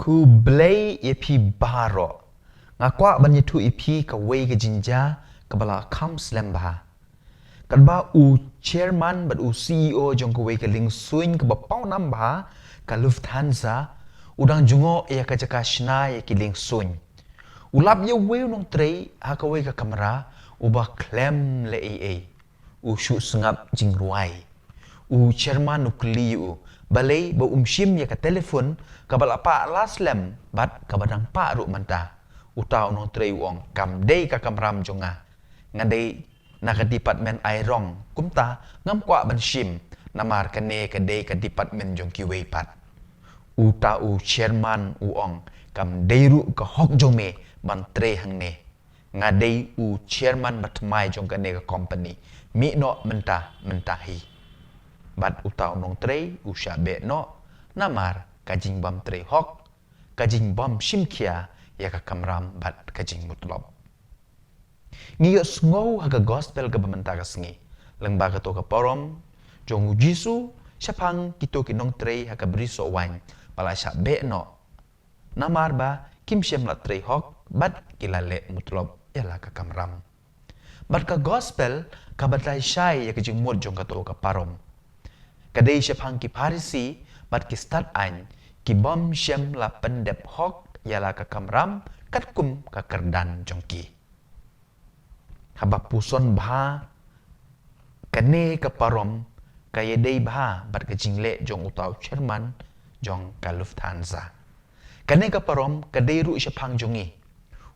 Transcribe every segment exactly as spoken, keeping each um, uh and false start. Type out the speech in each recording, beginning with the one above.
Khublei ïa phi baroh. Nga kwah ban ïathuh ïa phi kawei ka jingjia kaba la kham slem bha. Katba u chairman bad u C E O jong kawei ka liengsuiñ kaba pawnam bha, ka Lufthansa, u dang jngoh ïa ka jaka shna ïa ki liengsuiñ, u lap ïa uwei u nongtrei ha kawei ka kamra uba khlem leh ei ei. U shu sngap jingrwai. U chairman u kylli ïa u balei ba um shim ïa ka telephone kaba la pah la slem bad kaba dang pah ruh mynta. Uta u nongtrei u ong, kam dei ka kamram jong nga. Nga dei na ka department airong, kumta ngam kwah ban shim, namar kane ka dei ka department jong kiwei pat. Uta u chairman u ong, kam dei ruh ka hok jong me ban trei hangne. Nga dei u chairman ba thymmai jong kane ka company. Mih noh mynta mynta hi. Bad uta u nongtrei u shah beh noh namar ka jingbym trei hok, ka jingbym shim khia ïa ka kamram bad ka jingmutlop. Ngi ïohsngew ha ka gospel kaba mynta ka sngi, lyngba kato ka parom jong u Jisu shaphang kito ki nongtrei ha ka brisoh waiñ ba la shah beh noh namar ba kim shym la trei hok bad ki la leh mutlop ïa la ka kamram. Bad ka gospel ka batai shai ïa ka jingmut jong kato ka parom. Ka dei shaphang ki Pharisi bad ki stad aiñ, kibym shym la pyndep hok ïa la ka kamram katkum ka kyrdan jong ki. Haba puson bha, kane ka parom ka ïadei bha bad ka jingleh jong uta u chairman jong ka Lufthansa. Kane ka parom ka dei ruh shaphang jong ngi.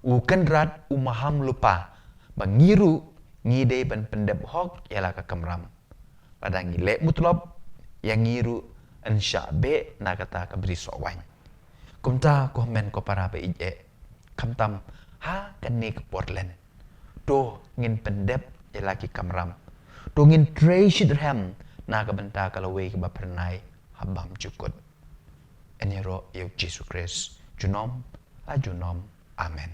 U Kynrad u maham lypa ba ngi ruh ngi dei ban pyndep hok ïa la ka kamram. Lada ngi leh mutlop, ïa ngi ruh yn shah beh na kata ka brisoh waiñ. Kumta ko hynmen ko para ba ïeit, khamtam ha kane ka por lehse, to ngin pyndep ïa la ki kamram. To ngin trei shitrhem na ka bynta ka lawei kaba phyrnai ha bymjukut. Yn ïaroh ïa u Jisu Khrist junom la junom. Amen.